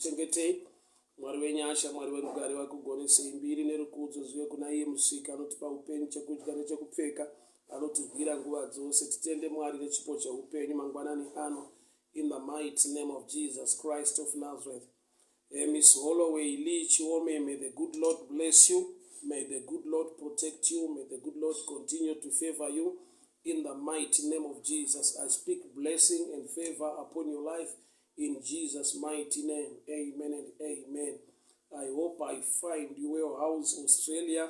vakuchengetei. Mwari wenyasha, Mwari werugare vakugonesei. Mbiri nerukudzo zvive kuna iye Musiki anotipa upenyu, chekudya nechekupfeka, anotirwira nguva dzose. Titende Mwari nechipo cheupenyu mangwanani ano in the mighty name of Jesus Christ of Nazareth. Eh, Miss Holloway Lee Chiome, may the good Lord bless you. May the good Lord protect you. May the good Lord continue to favor you. In the mighty name of Jesus, I speak blessing and favor upon your life. In Jesus' mighty name, amen and amen. I hope I find you well. How's Australia?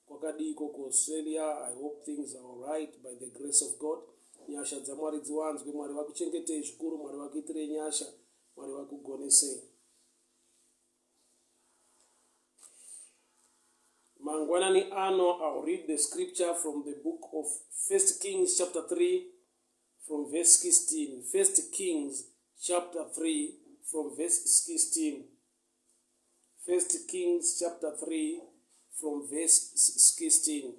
Kwakadiiko kuAustralia? I hope things are alright by the grace of God. Nyasha dzaMwari dziwanzwe. Mwari vakuchengetei zvikuru. Mwari vakuitirei nyasha. Mwari vakugonesei. Mangwanani ano, I'll read the scripture from the book of First Kings chapter 3 from verse 16. First Kings chapter 3 from verse 16. First Kings chapter 3 from verse 16.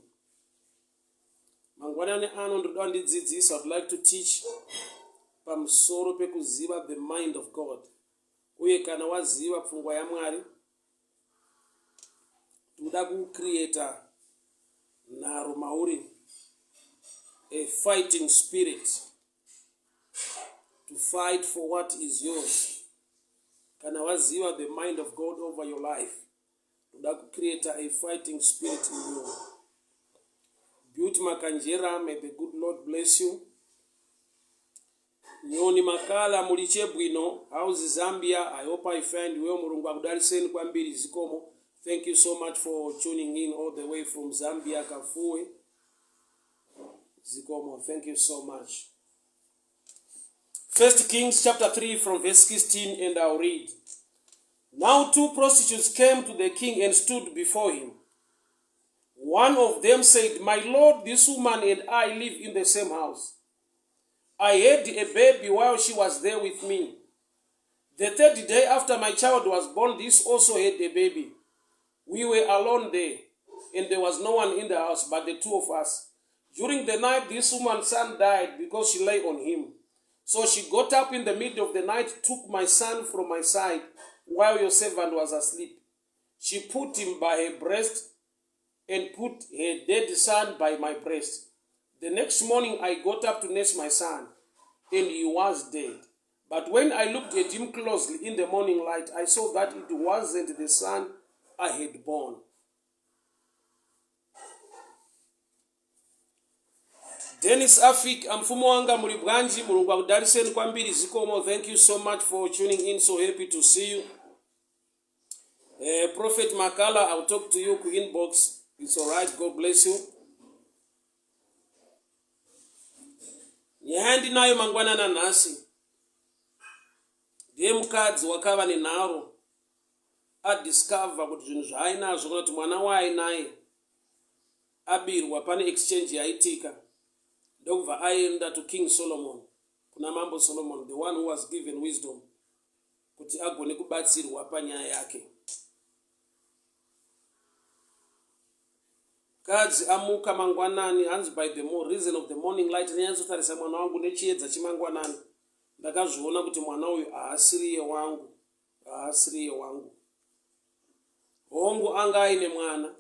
Mangwanani ano ndoda ndidzidzisa, I'd like to teach pamusoro pekuziva the mind of God. Uye kana waziva pfungwa yaMwari, tinoda kucreata nharo mauri, a fighting spirit to fight for what is yours. Kana waziva the mind of God over your life, toda kucreata a fighting spirit in you. Beauty Makanjera, may the good Lord bless you. Nyoni Makala, muliche bwino. How's Zambia? I hope I find well. Mulungu akudaliseni kwambiri zikomo. Thank you so much for tuning in all the way from Zambia, Kafue. Zikomo, thank you so much. First Kings chapter 3 from verse 16 and I'll read. Now two prostitutes came to the king and stood before him. One of them said, My lord, this woman and I live in the same house. I had a baby while she was there with me. The third day after my child was born, this also had a baby. We were alone there, and there was no one in the house but the two of us. During the night, this woman's son died because she lay on him. So she got up in the middle of the night, took my son from my side while your servant was asleep. She put him by her breast and put her dead son by my breast. The next morning I got up to nurse my son, and he was dead. But when I looked at him closely in the morning light, I saw that it wasn't the son I had born. Dennis Afik, amfumu wanga muli bwanji, Mulungu akudaliseni kwambiri zikomo. Thank you so much for tuning in. So happy to see you. Prophet Makala, I'll talk to you ku inbox. It's all right. God bless you. Nyaya ndinayo mangwanana nhasi ndiye mukadzi wakava nenharo adiscover kuti zvinhu zvaainazvo kana kuti mwana waainaye abirwa pane exchange yaitika ndokubva aenda to King Solomon kuna mambo Solomon the one who was given wisdom kuti agone kubatsirwa panyaya yake. Kadzi amuka mangwanani hanzi by the more reason of the morning light ndanyatsotarisa mwana wangu nechiedza chemangwanani ndakazviona kuti mwana uyu haasiriye wangu haasiriye wangu hongu anga aine mwana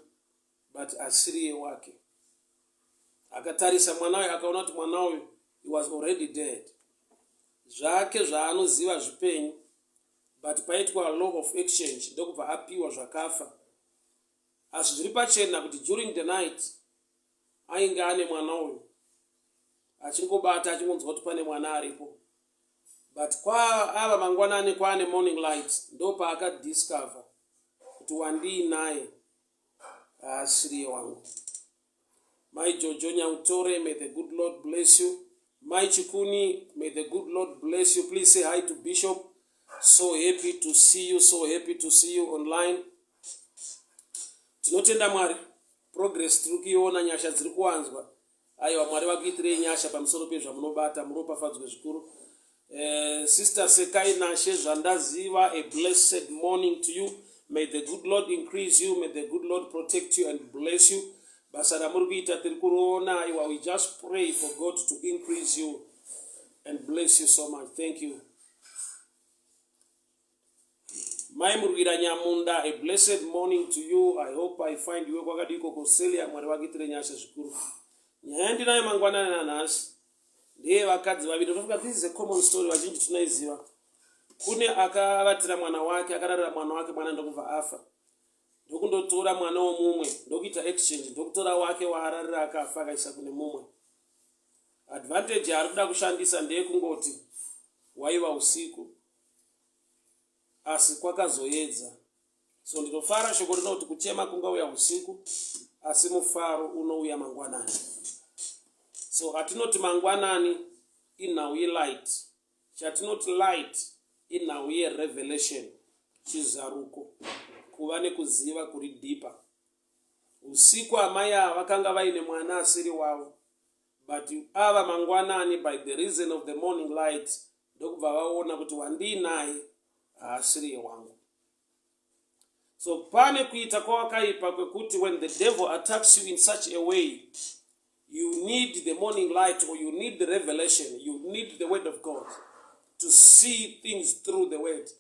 but asiriye wake akatarisa mwana uyu akaona kuti mwana uyu he was already dead zvake zvaanoziva zvipenyu but paitwa law of exchange ndokubva apiwa zvakafa asi zviri pachena kuti during the night ainge ane mwana uyu achingobata achingonzwa kuti pane mwana aripo but kwaava mangwanani kwaane morning light ndopaakadiscover kuti wandiinaye haasiriye wangu Mai Jojo Nyautore, may the good Lord bless you. Mai Chikuni, may the good Lord bless you. Please say hi to Bishop. So happy to see you, so happy to see you online. Tinotenda Mwari, progress tiri kuiona, nyasha dziri kuwanzwa. Aiwa, Mwari vakuitirei nyasha pamusoro pezvamunobata, muropafadzwe zvikuru. Sister Sekai Nashe Zvandaziva, a blessed morning to you. May the good Lord increase you. May the good Lord protect you and bless you. Basa ramuri kuita tiri kuriona. Aiwa, we just pray for God to increase you and bless you so much. Thank you. Mai Murwira Nyamunda, a blessed morning to you. I hope I find you kwakadii ikoko Celia, Mwari vakuitire nyasha zvikuru. Nyaya yandinayo mangwanani nanhasi ndeye vakadzi vaviri. Ndofunga this is a common story, vazhinji tinoiziva. Kune akavatira mwana wake, akararira mwana wake, mwana ndokubva afa. Ndokundotora mwana womumwe, ndokuita exchange, ndokutora wake waararira akafa akaisa kune mumwe. Advantage yaari kuda kushandisa ndeyekungoti waiva usiku asi kwakazoedza. So ndinofara shoko rinoti kuchema kungauya usiku asi mufaro unouya mangwanani. So atinoti mangwanani inhau yelight, chatinoti light inhau yerevelation, chizaruko, kuva nekuziva kuri deeper. Usiku amai ava vakanga vaine mwana asiri wavo but ava mangwanani by the reason of the morning light ndokubva vaona kuti wandiinaye haasiriye wangu. So pane kuita kwawakaipa kwekuti when the devil attacks you in such a way you need the morning light or you need the revelation, you need the word of God to see things through the word,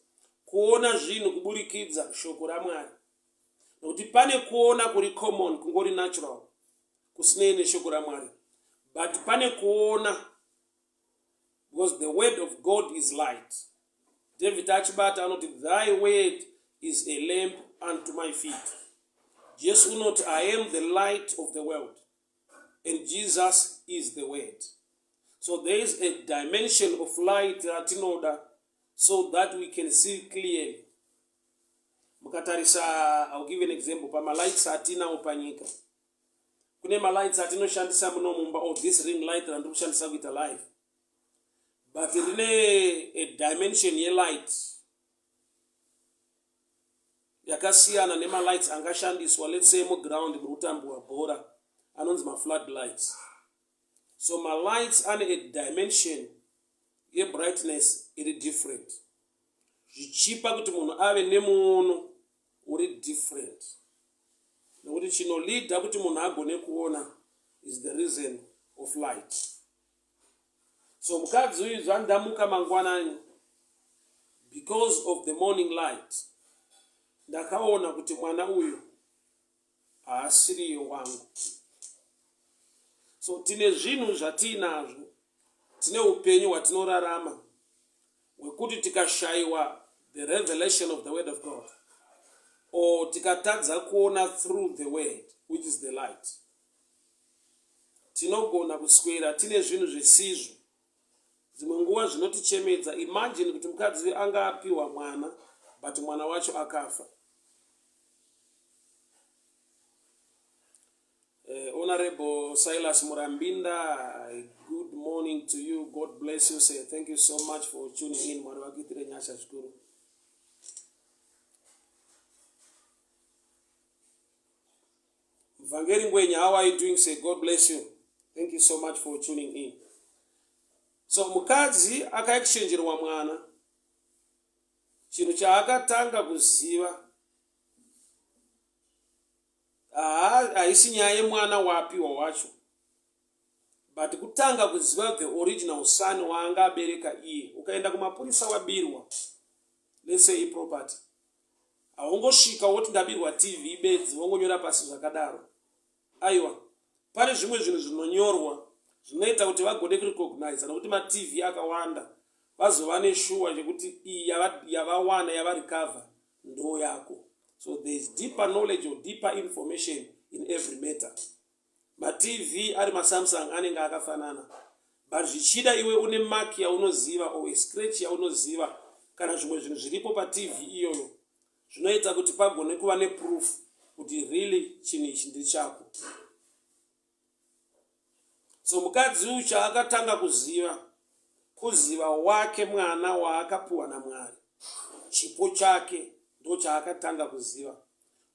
kuona zvinhu kuburikidza shoko raMwari. Nokuti pane kuona kuri common, kungori natural, kusinei neshoko raMwari, but pane kuona because the word of God is light. David achibata anoti thy word is a lamp unto my feet. Jesu unoti I am the light of the world and Jesus is the word. So there is a dimension of light ratinoda so that we can see clearly. Mukatarisa, I'll give an example, pamalights atinawo panyika. Kune malights atinoshandisa muno mumba, or this ring light randiri kushandisa kuita live, but rine a dimension yelight yakasiyana nemalights angashandiswa, let's say muground muri kutambiwa bhora, anonzi maflood lights. So malights ane a dimension yebrightness iri different, zvichipa kuti munhu ave nemuono uri different, nekuti chinolida kuti munhu agone kuona is the reason of light. So mukadzi uyu zvandamuka mangwanani because of the morning light, ndakaona kuti mwana uyu haasiriyo wangu. So tine zvinhu zvatiinazvo, tine upenyu hwatinorarama hwekuti tikashayiwa the revelation of the word of God or tikatadza kuona through the word which is the light, tinogona kuswera tine zvinhu zvisizvo, dzimwe nguva zvinotichemedza. Imagine kuti mukadzi anga apiwa mwana but mwana wacho akafa. Honorable Silas Murambinda, good morning to you. God bless you, sir. Thank you so much for tuning in. Mwari vakuitire nyasha zvikuru. Mvangeri Ngwenya, how are you doing, sir? God bless you. Thank you so much for tuning in. So mukadzi akaexchangerwa mwana, chinhu chaakatanga kuziva haisi nyaya yemwana waapiwa wacho, but kutanga kuziva the original son waanga abereka iye. Ukaenda kumapurisa wabirwa, let's say iproperty, haungosvika woti ndabirwa TV bedzi wongonyora pasi zvakadaro. Aiwa, pane zvimwe zvinhu zvinonyorwa zvinoita kuti vagone kurecognize, nokuti maTV akawanda, vazova neshuwa yekuti iyi yavawana yavarecover ndo yako. So there is deeper knowledge or deeper information in every matter. MaTV ari maSamsung anenge akafanana, but zvichida iwe une mark yaunoziva or a scratch yaunoziva, kana zvimwe zvinhu zviripo paTV iyoyo zvinoita kuti pagone kuva neproof kuti really chinhu ichi ndechako. So mukadzi uyu chaakatanga kuziva, kuziva wake mwana waakapiwa naMwari, chipo chake, ndo chaakatanga kuziva.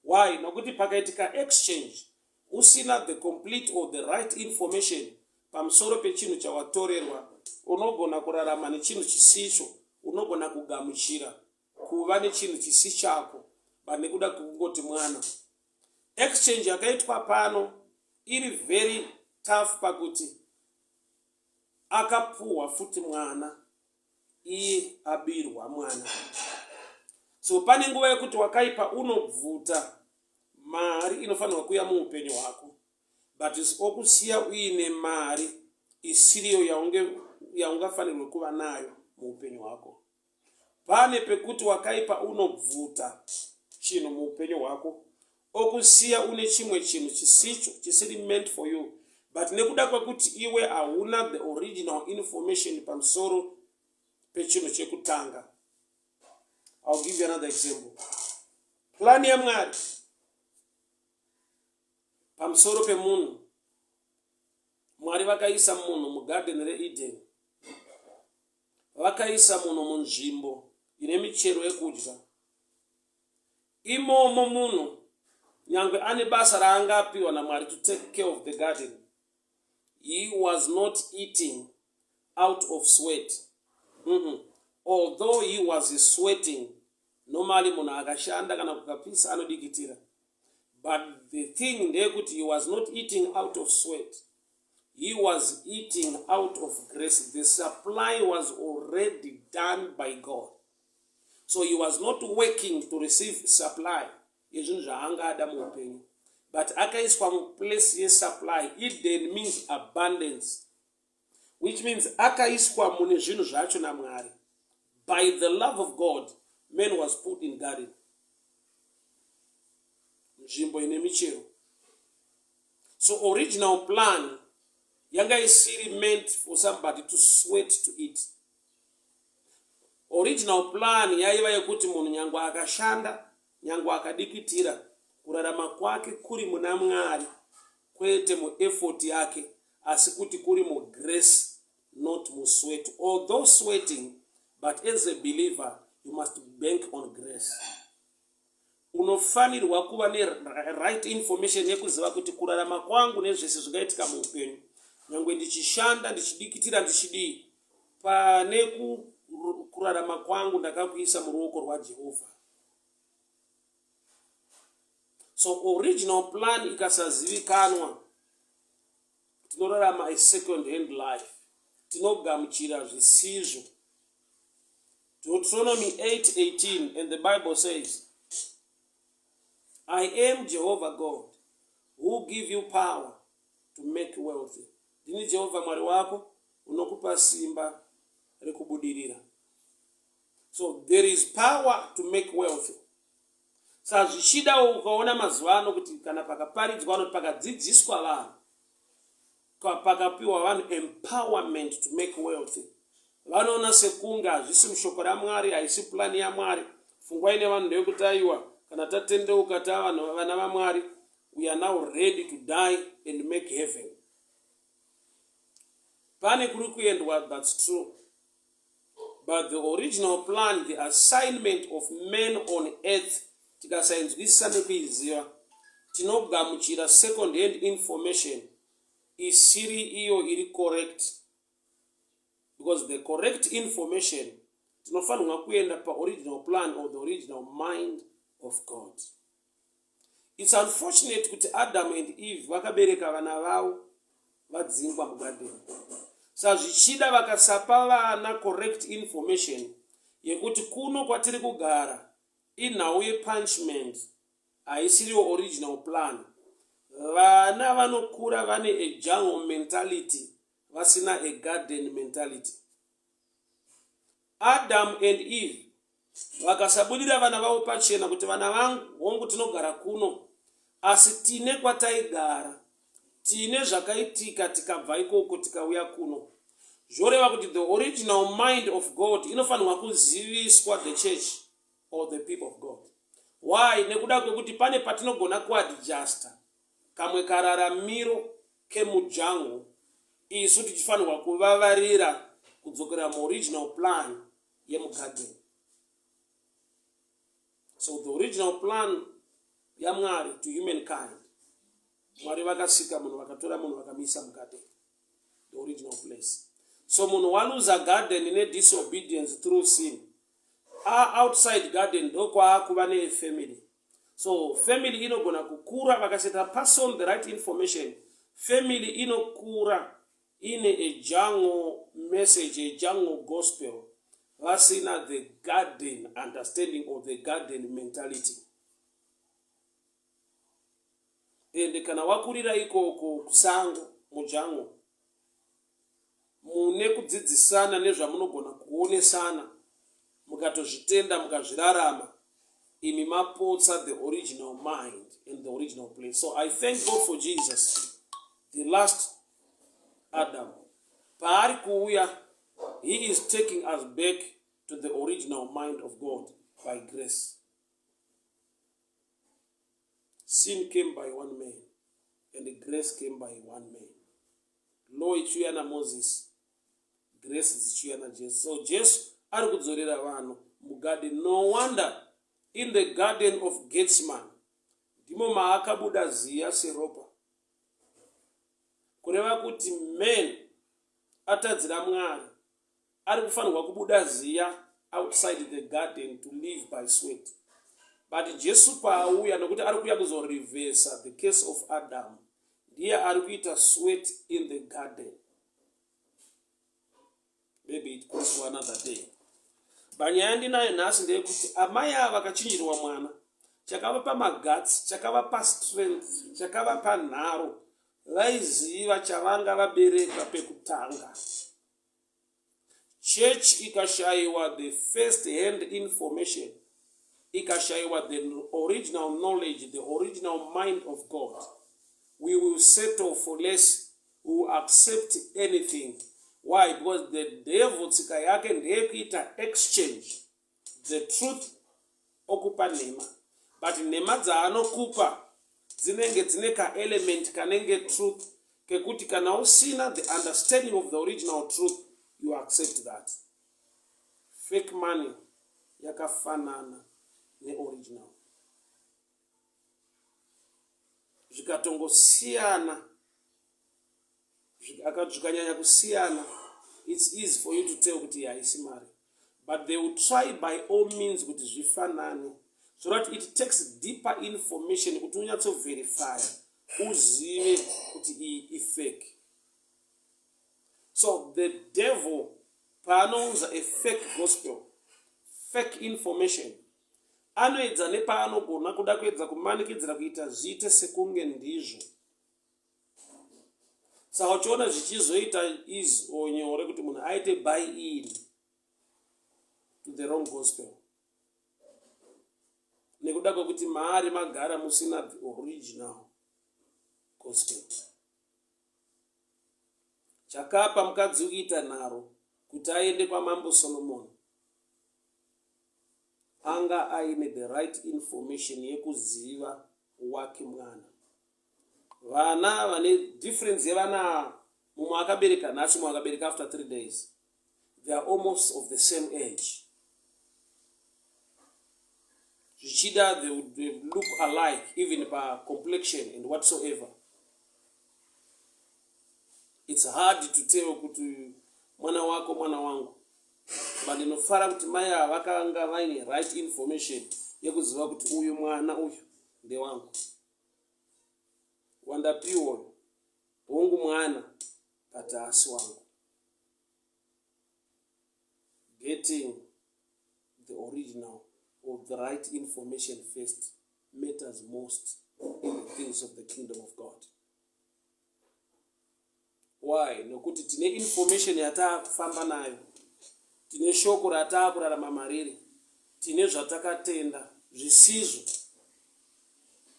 Why? Nokuti pakaitika exchange usina the complete or the right information pamusoro pechinhu chawatorerwa, unogona kurarama nechinhu chisicho, unogona kugamuchira kuva nechinhu chisi chako, but nekuda kwekungoti mwana. Exchange yakaitwa pano iri very tough pakuti akapuhwa futi mwana, iye abirwa mwana. So pane nguva yekuti wakaipa unobvuta mari inofanirwa kuuya muupenyu hwako, but okusiya uine mari isiriyo yaungafanirwe kuva nayo muupenyu hwako. Pane pekuti wakaipa unobvuta chinhu muupenyu hwako, okusiya une chimwe chinhu chisicho, chisiri meant for you, but nekuda kwekuti iwe hauna the original information pamusoro pechinhu chekutanga. I'll give you another example. Plan yaMwari pamusoro pemunhu: Mwari vakaisa munhu mugadheni reEden, vakaisa munhu munzvimbo ine michero yekudya. Imomo munhu, nyange ane basa raanga apiwa naMwari to take care of the garden, he was not eating out of sweat. Although he was sweating normally, munhu akashanda kana kukapisa anodikitira, but the thing ndeyekuti he was not eating out of sweat, he was eating out of grace. The supply was already done by God, so he was not working to receive supply yezvinhu zvaanga ada muupenyu, but akaiswa muplace yesupply. Eden means abundance, which means akaiswa mune zvinhu zvacho naMwari. By the love of God, man was put in garden, nzvimbo ine michero. So original plan yanga isiri meant for somebody to sweat to eat. Original plan yaiva yekuti munhu, nyange akashanda, nyange akadikitira, kurarama kwake kuri muna Mwari, kwete mueffort yake, asi kuti kuri mugrace, not musweat. Although sweating, but as a believer you must bank on grace. Unofanirwa kuva neright information yekuziva kuti kurarama kwangu nezvese zvingaitika muupenyu, nyange ndichishanda, ndichidikitira, ndichidii, pane kurarama kwangu ndakakuisa muruoko rwaJehovha. So original plan ikasazivikanwa, tinorarama a second hand life, tinogamuchira zvisizvo. Deuteronomy 8:18, and the Bible says, "I am Jehovah God who give you power to make wealthy." Ndini Jehovha Mwari wako unokupa simba rekubudirira. So there is power to make wealthy. Saka zvichidawo ukaona mazuva ano kuti kana pakaparidzwa vanoti pakadzidziswa vanhu, pakapiwa vanhu empowerment to make wealthy, vanoona sekunge hazvisi mushoko raMwari, haisi plani yaMwari. Pfungwa ine vanhu ndeyekuti aiwa, kana tatendeuka, tava vana vaMwari, we are now ready to die and make heaven. Pane kuri kuendwa, that's true, but the original plan, the assignment of man on earth, tikasainzwisisa nekuiziva, tinogamuchira second hand information isiri iyo iri correct, because the correct information, tinofanirwa kuenda paoriginal plan or the original mind of God. It's unfortunate kuti Adam and Eve vakabereka vana vavo vadzingwa mugadheni. Saka zvichida vakasapa vana correct information yekuti kuno kwatiri kugara inhau yepunishment, haisiriwo original plan, vana vanokura vane a jungle mentality, vasina a garden mentality. Adam and Eve vakasabudira vana vavo pachena kuti, "Vana vangu, hongu tinogara kuno, asi tine kwataigara, tine zvakaitika tikabva ikoko tikauya kuno," zvoreva kuti the original mind of God inofanirwa kuziviswa the church or the people of God. Why? Nekuda kwekuti pane patinogona kuadjusta kamwe kararamiro kemujungle, isu tichifanirwa kuvavarira kudzokera muoriginal plan yemugarden. So the original plan yaMwari to humankind, Mwari vakasika munhu, vakatora munhu, vakamuisa mugarden, the original place. So munhu waluza garden nedisobedience through sin. Outside garden ndokwaakuva nefamily. So family inogona kukura vakaseta pass on the right information. Family inokura ine a jungle message, a jungle gospel. vasina the garden understanding or the garden mentality. Ende kana wakurira ikoko kusango mujango mune kudzidzisana nezvamunogona kuonesana mukatozvitenda mukazvirarama imi mapotsa the original mind and the original place. So I thank God for Jesus, the last Adam. Paari kuuya, he is taking us back to the original mind of God by grace. Sin came by one man and grace came by one man. Law ichiuya naMoses, grace dzichiuya naJesu. So Jesu ari kudzorera vanhu mugarden. No wonder in the garden of Gethsemane ndimo maakabuda ziya seropa. Kureva kuti man atadzira Mwari ari kufanirwa kubuda ziya outside the garden to live by sweat. But Jesu paauya, nokuti ari kuuya kuzorevhesa the case of Adam, ndiye ari kuita sweat in the garden. Maybe it goes for another day. But nyaya ndinayo nhasi ndeyekuti amai ava vakachinjirwa mwana, chakavapa maguts, chakavapa strength, chakavapa nharo, vaiziva chavanga vabereka pekutanga. Church ikashayiwa the first hand information, ikashayiwa the original knowledge, the original mind of God, we will settle for less, we will accept anything. Why? Because the devil tsika yake ndeyekuita exchange the truth okupa nhema, but nhema dzaanokupa dzinenge dzine kaelement kanenge truth kekuti kana usina the understanding of the original truth, you accept that. Fake money yakafanana neoriginal, zvikatongosiyana, zvikanyanya kusiyana, it's easy for you to tell kuti haisi mari, but they will try by all means kuti zvifanane, so that it takes deeper information kuti unyatsoverifya uzive kuti iyi ifake. So the devil paanounza a fake gospel, fake information, anoedza nepaanogona kuda kuedza kumanikidzira kuita zviite sekunge ndizvo. Saka uchiona zvichizoita easy or nyore kuti munhu aite buy in to the wrong gospel nekuda kwekuti maari magara musina the original gospel. Chakapa mukadzi kuita nharo kuti aende kwamambo Solomon, anga aine the right information yekuziva wake mwana. Vana vane difference yevana, mumwe akabereka nhasi, mumwe akabereka after 3 days, they are almost of the same age. Zvichida they would look alike even pacomplexion and whatsoever. It's hard to tell kuti mwana wako mwana wangu, but ndinofara kuti mai ava vakanga vaine right information yekuziva kuti uyu mwana uyu ndewangu, wandapiwa hongu mwana, but haasi wangu. Getting the original or the right information first matters most in the things of the kingdom of God. Why? Nokuti tine information yataakufamba nayo, tine shoko rataakurarama mariri, tine zvatakatenda zvisizvo,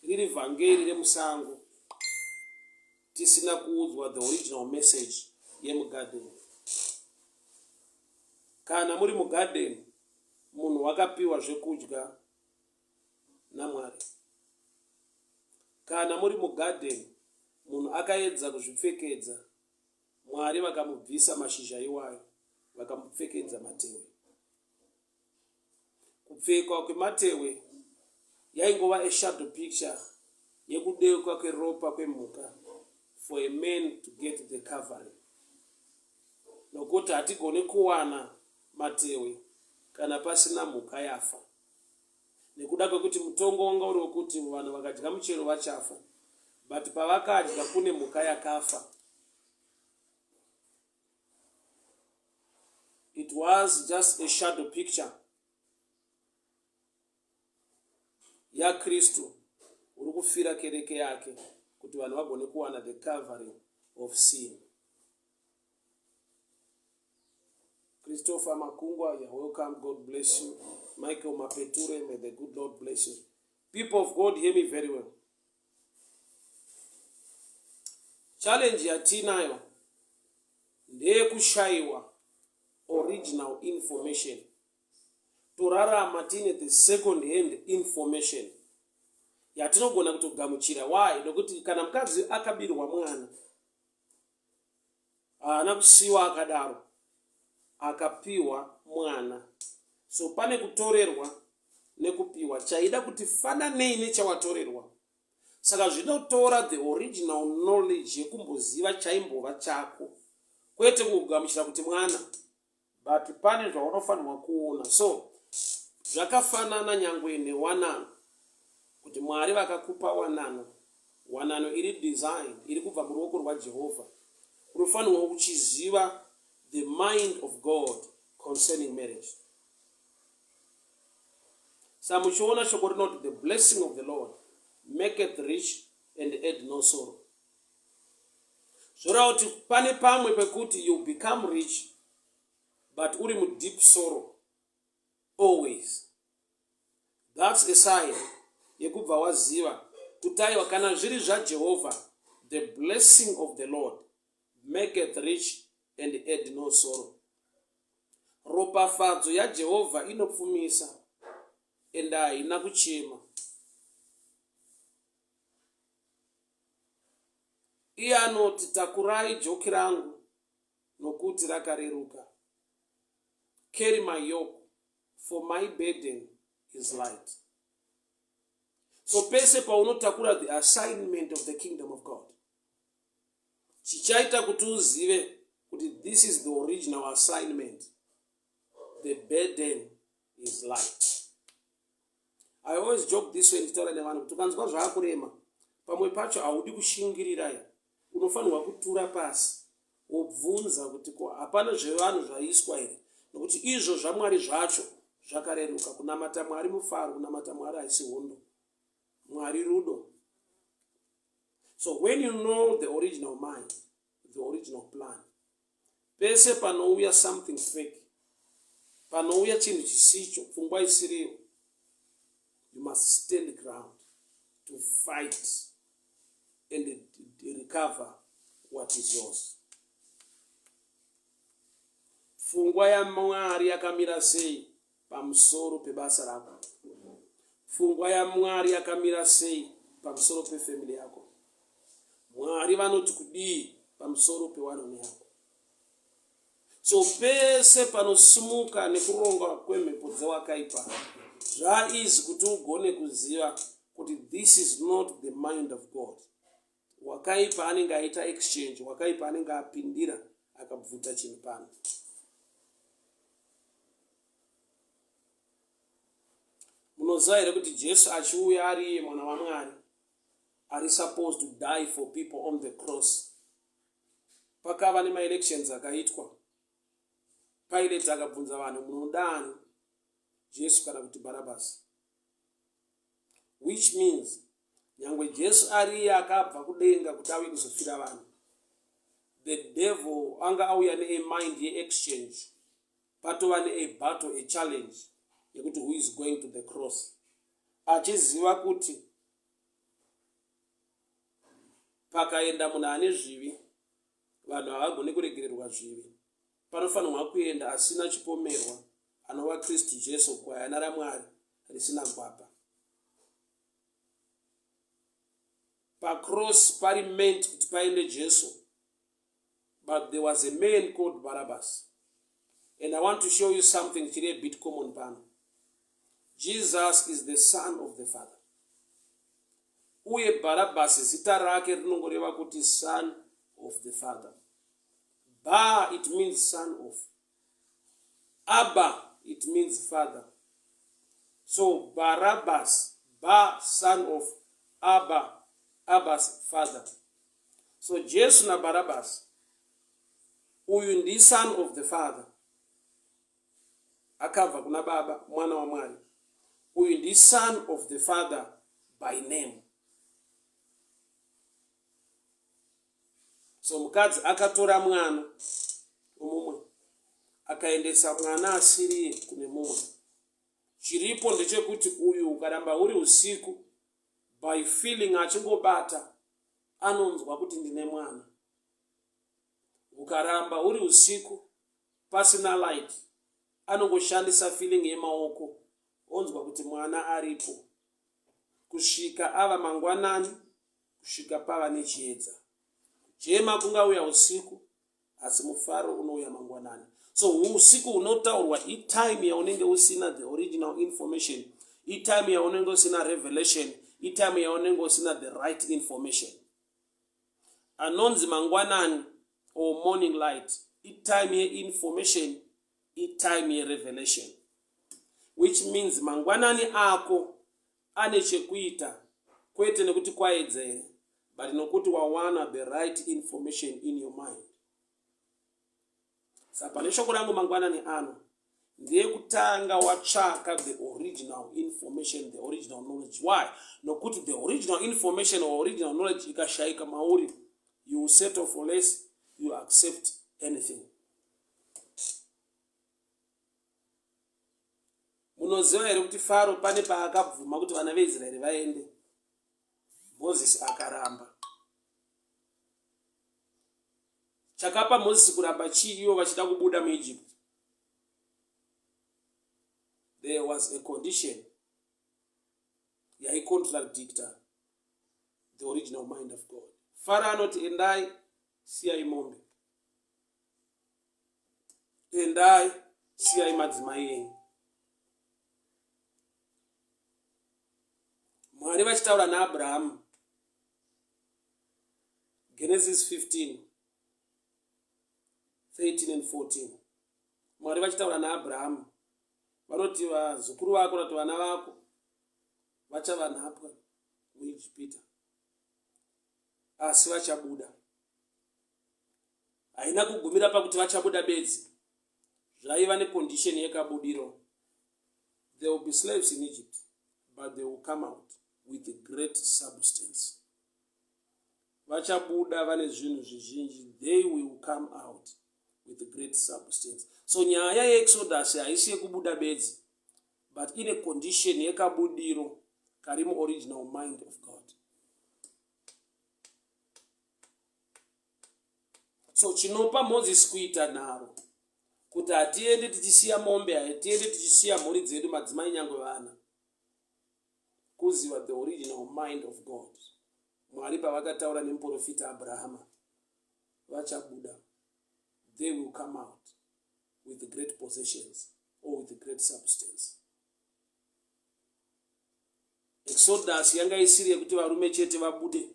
riri vhangeri remusango, tisina kuudzwa the original message yemugarden. Kana muri mugarden, munhu wakapiwa zvekudya naMwari. Kana muri mugarden, munhu akaedza kuzvipfekedza, Mwari vakamubvisa mashizha iwayo, vakamupfekedza matewe. Kupfekwa kwematewe yaingova a shadow picture yekudeuka kweropa kwemhuka for a man to get the covering, nokuti hatigoni kuwana matewe kana pasina mhuka yafa, nekuda kwekuti mutongo wanga uri wekuti vanhu vakadya muchero vachafa, but pavakadya kune mhuka yakafa. It was just a shadow picture yaKristu uri kufira kereke yake kuti vanhu vagone kuwana the covering of sin. Christopher Makungwa, you're welcome. God bless you. Michael Mapeture, may the good Lord bless you. People of God, hear me very well. Challenge yatinayo ndeyekushaiwa original information. Torarama tiine the second hand information yatinogona kutogamuchira. Why? Nokuti kana mukadzi akabirwa mwana haana kusiwa akadaro, akapiwa mwana. So pane kutorerwa nekupiwa, chaida kuti fananei nechawatorerwa. Saka zvinotora the original knowledge yekumboziva chaimbova chako, kwete kugamuchira kuti mwana, but pane zvaunofanirwa kuona. So zvakafanana nyangwe newanano, kuti Mwari vakakupa wanano, wanano iri design iri kubva muruoko rwaJehovha. Unofanirwa kuchiziva the mind of God concerning marriage. Sa muchiona shoko rinoti the blessing of the Lord maketh rich and add no sorrow. Zvoreva kuti pane pamwe pekuti you become rich but uri mudeep sorrow always. That's a sign yekubva waziva kuti aiwa kana zviri zvaJehovha, the blessing of the Lord maketh rich and add no sorrow. Ropafadzo yaJehovha inopfumisa and haina kuchema. Iye anoti, Takurai joki rangu nokuti rakareruka. Carry my yoke, for my burden is light. So pese paunotakura the assignment of the kingdom of God, chichaita kuti uzive kuti this is the original assignment, the burden is light. I always joke this way ndichitaura nevanhu kuti ukanzwa zvaakurema pamwe pacho haudi kushingirirai, unofanirwa kutura pasi wobvunza kuti ko hapana zvevanhu zvaiswa here, nokuti izvo zvaMwari zvacho zvakareruka. Kunamata Mwari mufaro, kunamata Mwari haisi hondo, Mwari rudo. So when you know the original mind, the original plan, pese panouya something fake, panouya chinhu chisicho, pfungwa isiriyo, you must stand ground to fight and recover what is yours. Pfungwa yaMwari yakamira sei pamusoro pebasa rako? Pfungwa yaMwari yakamira sei pamusoro pefamily yako? Mwari vanoti kudii pamusoro pewanano yako? So pese panosimuka nekuronga kwemhepo dzewakaipa, zvaizi kuti ugone kuziva kuti this is not the mind of God. Wakaipa anenge aita exchange, wakaipa anenge apindira akabvuta chinhu pano. Munoziva here kuti Jesu achiuya ari iye mwana waMwari ari supposed to die for people on the cross, pakava nemaelections akaitwa, Pilate akabvunza vanhu, munodani Jesu kana kuti Bharabhasi? Which means nyangwe Jesu ari iye akabva kudenga kuti auye kuzofira vanhu, the devil anga auya neamind yeexchange. Patova neabattle, a challenge yekuti who is going to the cross, achiziva kuti pakaenda munhu ane zvivi vanhu havagone kuregererwa zvivi, panofanirwa kuenda asina chipomerwa, anova Kristu Jesu, gwayana raMwari risina gwapa. Pacross pari meant kuti paende Jesu, but there was a man called Barabbas. And I want to show you something chiri a bit common pano. Jesus is the son of the Father, uye Barabbas zita rake rinongoreva kuti son of the Father. Ba, it means son of. Abba, it means father. So Barabbas, Ba, son of Abba, Abba's father. So Jesu naBarabbas, uyu ndi son of the Father. Akabva kuna baba, mwana waMwari. Uyu ndi son of the father by name. So mukadzi akatora mwana womumwe akaendesa mwana asiriye kune mumwe. Chiripo ndechekuti uyu ukaramba uri usiku by feeling achingobata anonzwa kuti ndine mwana. Ukaramba uri usiku pasina light anongoshandisa feeling yemaoko onzwa kuti mwana aripo kusvika ava mangwanani kusvika pava nechiedza. Kuchema kungauya usiku asi mufaro unouya mangwanani. So usiku hunotaurwa itime yaunenge usina the original information, itime yaunenge usina revelation, itime yaunenge usina the right information. Anonzi mangwanani or morning light itime yeinformation, itime yerevelation, which means mangwanani ako ane chekuita kwete nekuti kwaedza here but nokuti wawana the right information in your mind. Saka pane shoko rangu mangwanani ano ndeyekutanga watsvaka the original information, the original knowledge. Why? Nokuti the original information or original knowledge ikashaika mauri, you will settle for less, you accept anything. Munoziva here kuti Faro pane paakabvuma kuti vana veIsraeri vaende, Mozisi akaramba. Chakapa Mozisi kuramba chii ivo vachida kubuda muEgypt? There was a condition yaicontradicta the original mind of God. Faro anoti endai, siyai mombe. Endai, siyai madzimai enyu. Mwari vachitaura naAbrahamu Genesis 15 13 and 14 Mwari vachitaura naAbrahamu vanoti vazukuru vako nati vana vako vachava nhapwa muIjipita asi vachabuda. Haina kugumira pakuti vachabuda bedzi, zvaiva necondition yekabudiro. There will be slaves in Egypt, but they will come out with a great substance. Vachabuda vane zvinhu zvizhinji, they will come out with great substance. So nyaya yeExodus haisi yekubuda bedzi, but ine condition yekabudiro kari muoriginal mind of God. So chinopa Moses kuita nharo kuti hatiende tichisiya mombe, hatiende tichisiya mhuri dzedu, madzimai nyangwe vana, kuziva the original mind of God. Mwari pavakataura nemuprofita Abrahama, vachabuda, they will come out with great possessions or with great substance. Exodus yanga isiri yekuti varume chete vabude.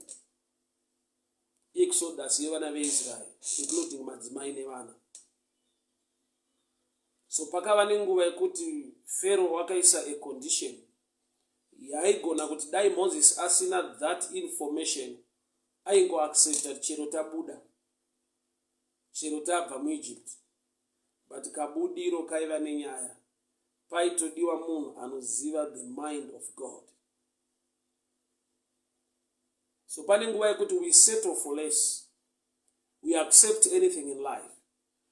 Exodus yevana veIsrael including madzimai nevana. So pakava nenguva yekuti Pharaoh wakaisa a condition yaigona kuti dai Moses asina that information aingoaccepta chero tabuda chero tabva muEgypt, but kabudiro kaiva nenyaya, paitodiwa munhu anoziva the mind of God. So pane nguva yekuti we settle for less, we accept anything in life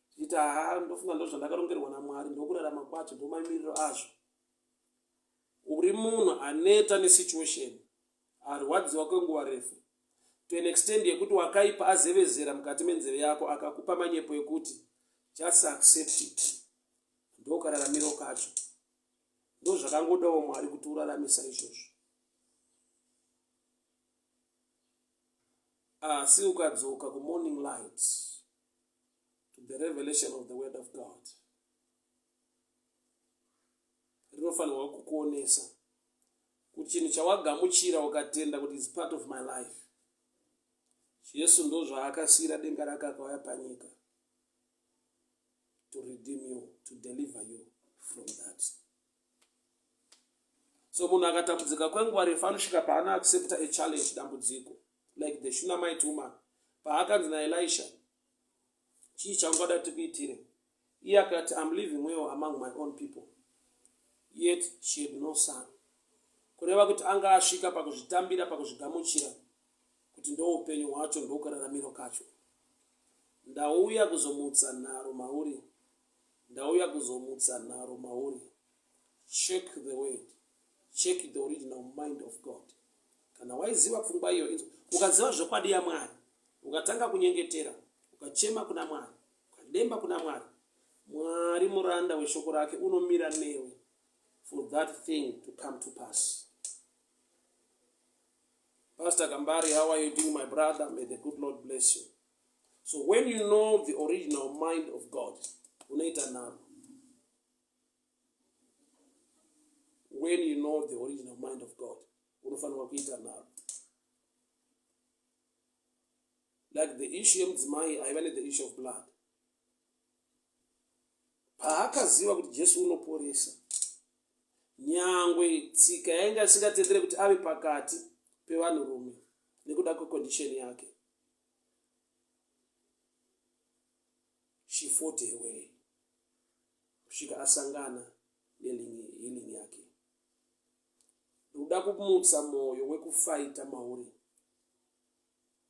tichiti haa ndofunga ndozvandakarongerwa naMwari, ndokurarama kwacho, ndomamiriro azvo. Uri munhu aneta nesituation, arwadziwa kwenguva refu to an extent yekuti wakaipa azevezera mukati menzeve yako akakupa manyepo ekuti just accept it, ndokararamiro kacho, ndozvakangodawo Mwari kuti uraramisa izvozvo. Asi ukadzoka kumorning light, to the revelation of the word of God, rinofanirwa kukuonesa kuti chinhu chawagamuchira ukatenda kuti is part of my life. Jesu ndozvaakasiira denga rake akauya panyika to redeem you, to deliver you from that. So munhu akatambudzika kwenguva refu anosvika paano accepta a challenge, dambudziko, like the Shunammite woman paakanzi naElisha, chii chaungada tikuitire? Iye akati, I'm living well among my own people. Yet she had no son. Kureva kuti anga asvika pakuzvitambira, pakuzvigamuchira kuti ndoupenyu hwacho, ndokararamiro kacho. Ndauya kuzomutsa nharo mauri. Ndauya kuzomutsa nharo mauri. Check the word. Check the original mind of God. Kana waiziva pfungwa iyo, ukaziva zvokwadi yaMwari, ukatanga kunyengetera, ukachema kuna Mwari, ukademba kuna Mwari, Mwari muranda weshoko rake unomira newe for that thing to come to pass. Pastor Kambari, how are you doing, my brother? May the good Lord bless you. So when you know the original mind of God, unoita nharo. When you know the original mind of God, unofanirwa kuita nharo. Like the issue yemudzimai aiva ne the issue of blood. Paakaziva kuti Jesu unoporesa, nyangwe tsika yainge isingatendere kuti ave pakati pevanhurume nekuda kwecondition yake, she fought her way kusvika asangana nehealing yake. Ndikuda kumutsa mwoyo wekufaita mauri,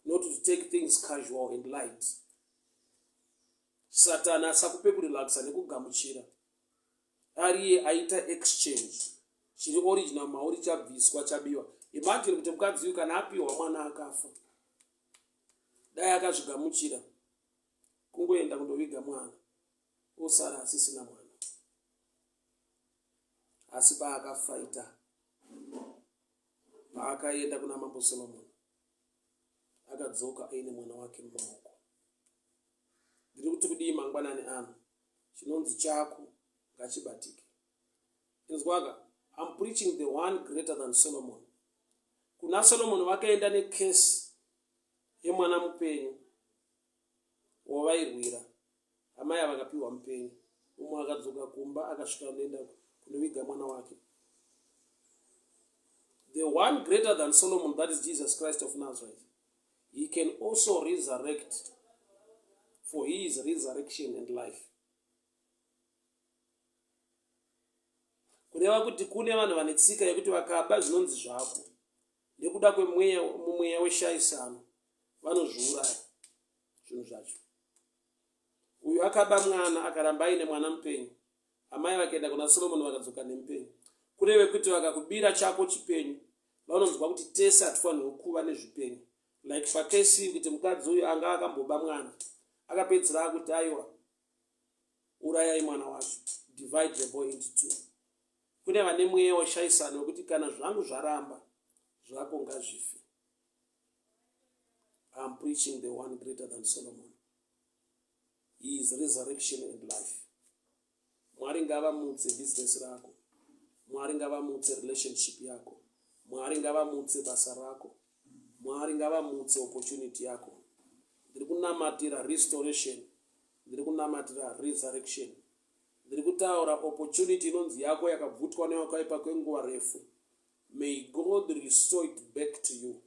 not to take things casual and light. Satani asakupe kurelaxa nekugamuchira ariye aita exchange chiri original mauri chabviswa chabiwa. Imagine kuti mukadzi uyu kana apiwa mwana akafa, dai akazvigamuchira kungoenda kundoviga mwana osara asisina mwana. Asi paakafaita, paakaenda kuna Mambo Solomon, akadzoka aine mwana wake mumaoko. Ndiri kuti kudii mangwanani ano? Chinonzi chako ngachibatike. Inzwaka, I'm preaching the one greater than Solomon. Kuna Solomon vakaenda nekesi yemwana mupenyu wavairwira. Amai ava vakapiwa mupenyu. Umwe akadzoka kumba akasvika anoenda kunoviga mwana wake. The one greater than Solomon, that is Jesus Christ of Nazareth. He can also resurrect, for he is resurrection and life. Kureva kuti kune vanhu vane tsika yekuti vakaba zvinonzi zvako nekuda kwemweya mumweya weshaisano vanozviuraya zvinhu zvacho. Uyu akaba mwana akaramba aine mwana mupenyu. Amai vakaenda kuna Solomon vakadzoka nemupenyu. Kureve kuti vakakubira chako chipenyu vanonzwa kuti tese hatifanirwi kuva nezvipenyu. Like pakesi kuti mukadzi uyu anga akamboba mwana akapedzera akuti aiwa urayai mwana wacho, divide the boy into two. Kune vane mweya weshaisano wekuti kana zvangu zvaramba zvako ngazvife. I'm preaching the one greater than Solomon. He is resurrection and life. Mwari ngavamutse business rako. Mwari ngavamutse relationship yako. Mwari ngavamutse basa rako. Mwari ngavamutse opportunity yako. Ndiri kunamatira restoration. Ndiri kunamatira resurrection. Ndiri kutaura opportunity inonzi yako yakabvutwa newakaipa kwenguva refu. May God restore it back to you.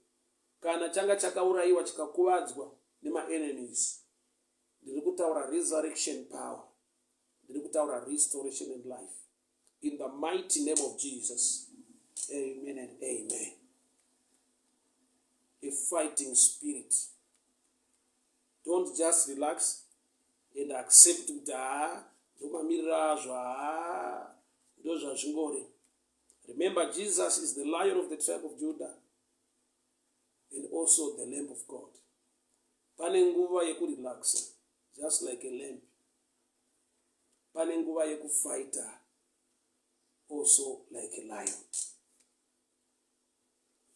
Kana changa chakaurayiwa chikakuvadzwa nemaenemies, ndiri kutaura resurrection power. Ndiri kutaura restoration and life. In the mighty name of Jesus. Amen and amen. A fighting spirit. Don't just relax and accept kuti haa ndomamiriro azvo, haa ndozvazvingori. Remember, Jesus is the Lion of the tribe of Judah and also the Lamb of God. Pane nguva yekurelaxa, just like a lamb. Pane nguva yekufighter, also like a lion.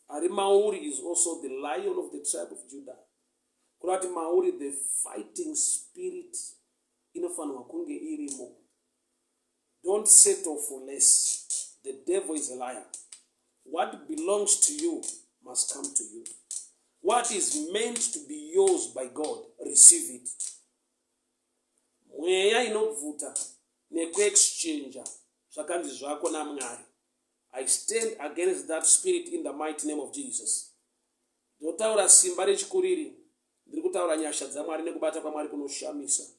Ari mauri is also the Lion of the tribe of Judah. Kureva kuti mauri the fighting spirit inofanirwa kunge irimo. Don't settle for less. The devil is a liar. What belongs to you must come to you. What is meant to be yours by God, receive it. Mweya inobvuta nekuexchanger zvakanzi zvako naMwari. I stand against that spirit in the mighty name of Jesus. Ndinotaura simba rechikuriri, ndiri kutaura nyasha dzaMwari nekubata kwaMwari kunoshamisa.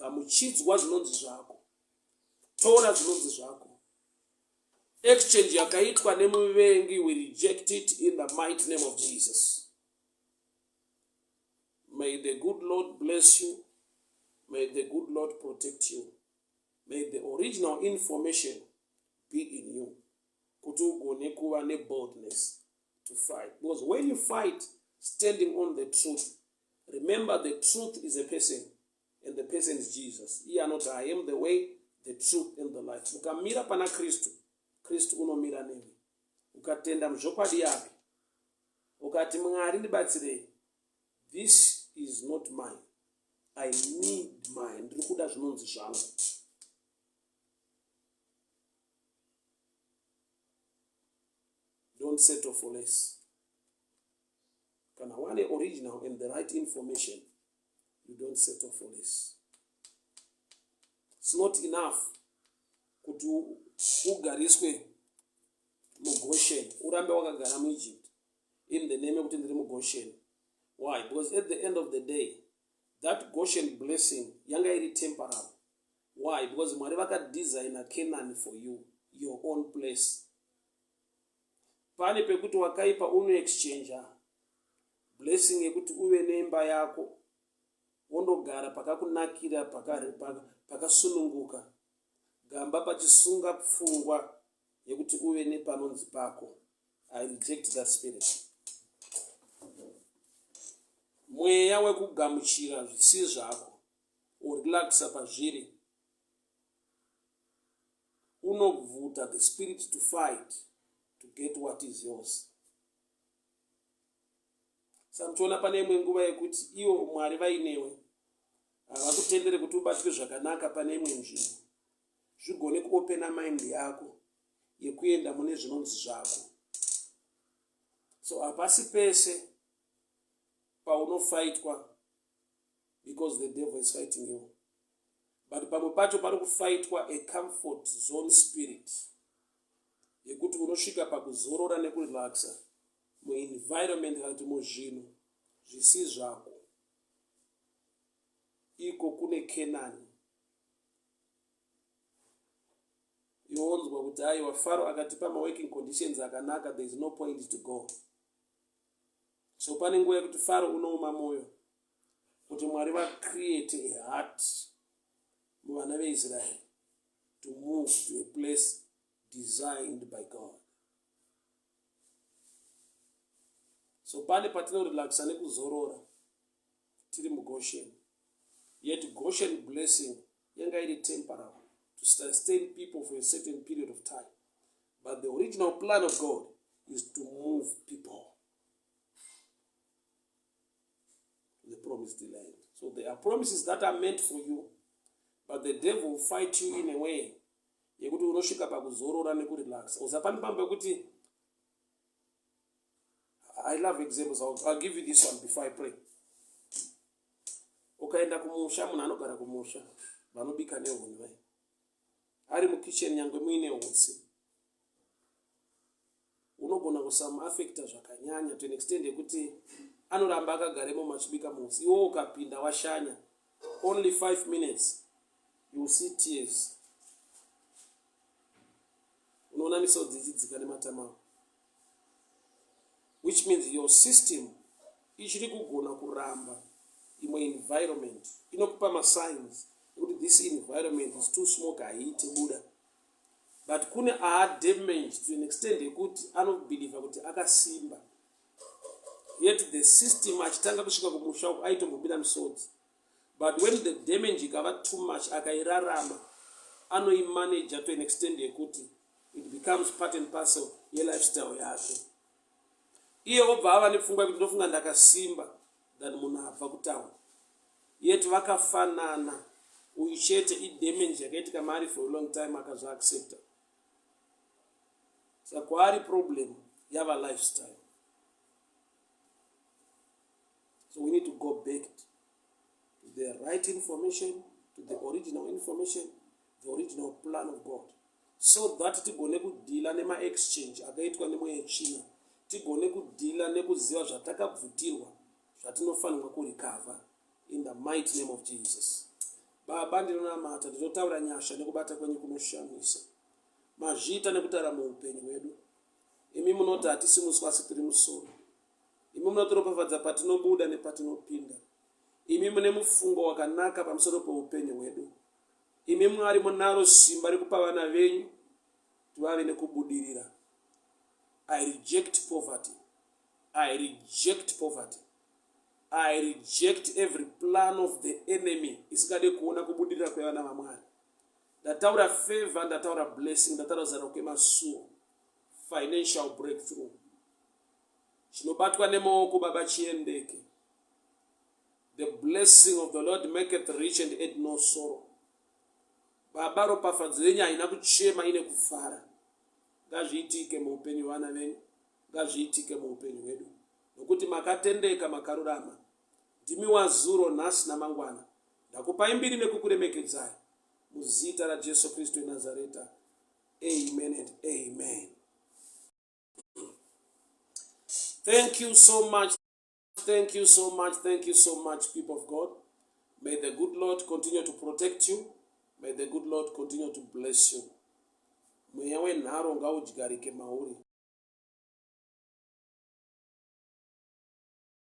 Gamuchidzwa zvinonzi zvako. Tora zvinonzi zvako. Exchange yakaitwa nemuvengi, we reject it in the mighty name of Jesus. May the good Lord bless you. May the good Lord protect you. May the original information be in you. Kuti ugone kuva neboldness to fight. Because when you fight standing on the truth, remember the truth is a person and the person is Jesus. Iye anoti I am the way, the truth and the life. Ukamira pana Kristu, Kristu unomira newe. Ukatenda muzvokwadi yake, ukati Mwari ndibatsirei, this is not mine, I need mine, ndiri kuda zvinonzi zvangu. Don't settle for less. Kana wane original and the right information, you don't settle for less. It's not enough kuti ugariswe muGoshen, urambe wakagara muEgypt in the name yekuti ndiri muGoshen. Why? Because at the end of the day, that Goshen blessing yanga iri temporary. Why? Because Mwari vakadesigna Canaan for you, your own place. Pane pekuti wakaipa unoexchanger blessing yekuti uve neimba yako wondogara pakakunakira pakasununguka paka gamba pachisunga pfungwa yekuti uve nepanonzi pako. I reject that spirit. Mweya wekugamuchira zvisi zvako worelaxa pazviri unobvuta the spirit to fight to get what is yours. Saka muchiona pane imwe nguva yekuti iwo Mwari vainewe havakutendere kuti ubatwe zvakanaka pane imwe nzvimbo zvigone kuopena mind yako yekuenda mune zvinonzi zvako. So hapasi pese paunofaitwa because the devil is fighting you, but pamwe pacho pari kufaitwa a comfort zone spirit yekuti unosvika pakuzorora nekurelaxa muenvironment kana kuti muzvinhu zvisi zvako. Iko kune Kenani yonzwa kuti aiwa Faro akatipa maworking conditions akanaka, there is no point to go. So pane nguva yekuti Faro unooma mwoyo kuti Mwari vacreate a heart muvana veIsraeri to move to a place designed by God. So pane patinorelaxa nekuzorora tiri muGoshen, yet Goshen blessing yanga iri temporary to sustain people for a certain period of time, but the original plan of God is to move people to the promised land. So there are promises that are meant for you, but the devil will fight you in a way yekuti unosvika pakuzorora nekurelaxa. Usapani pamba pekuti I love examples. I'll give you this one before I pray. Ukaenda kumusha, munhu anogara kumusha, vanobika nehuni vai. Ari mukitchen nyangwe muine hutsi. Unogona kusamuafecta zvakanyanya to an extent yekuti anoramba akagaremo machibika muhutsi. Iwo ukapinda washanya only 5 minutes, you will see tears. Unoona misodzi ichidzika nematama ako, which means your system ichiri kugona kuramba imwe environment inokupa masigns ekuti this environment is too smoke, haiite buda. But kune aadamage to an extent yekuti anobhilivha kuti akasimba, yet the system achitanga kusvika kumusha uku aitombobida misodzi, but when the damage ikava too much akairarama anoimanaja to an extent yekuti it becomes part and parcel yelifestyle yake. Iye obva ava nepfungwa yekuti ndofunga ndakasimba than munhu abva kutaura, yet vakafanana. Uyu chete idamage yakaitika maari for a long time akazoaccepta. Saka kwaari problem yava lifestyle. So we need to go back to the right information, to the original information, the original plan of God, so that tigone kudhila nemaexchange akaitwa nemweya yetsvina, tigone kudhila nekuziva zvatakabvutirwa zvatinofanirwa kurecover in the mighty name of Jesus. Baba, ndinonamata, ndinotaura nyasha nekubata kwenyu kunoshamisa. Mazviita nekutaura muupenyu hwedu. Imi munoti hatisi muswa asi tiri musoro. Imi munotiropafadza patinobuda nepatinopinda. Imi mune mufungo wakanaka pamusoro peupenyu hwedu. Imi Mwari munaro simba rekupa vana venyu kuti vave nekubudirira. I reject poverty. I reject poverty. I reject every plan of the enemy isingade kuona kubudirira kwevana vaMwari. Ndataura favor, ndataura blessing, ndataura zara kwemasuo. Financial breakthrough. Chinobatwa nemaoko baba chiendeke. The blessing of the Lord maketh rich and add no sorrow. Baba ropafadzo yenyu haina kuchema ine kufara. Ngazviitike muupenyu vana venyu, ngazviitike muupenyu hwedu. Nokuti makatendeka makarurama. Ndimi wazuro nhasi namangwana. Ndakupai mbiri nekukuremekedzai. Muzita raJesu Kristu weNazareta. Amen and amen. Thank you so much. Thank you so much. Thank you so much, people of God. May the good Lord continue to protect you. May the good Lord continue to bless you. Mweya wenharo ngaudyarike mauri.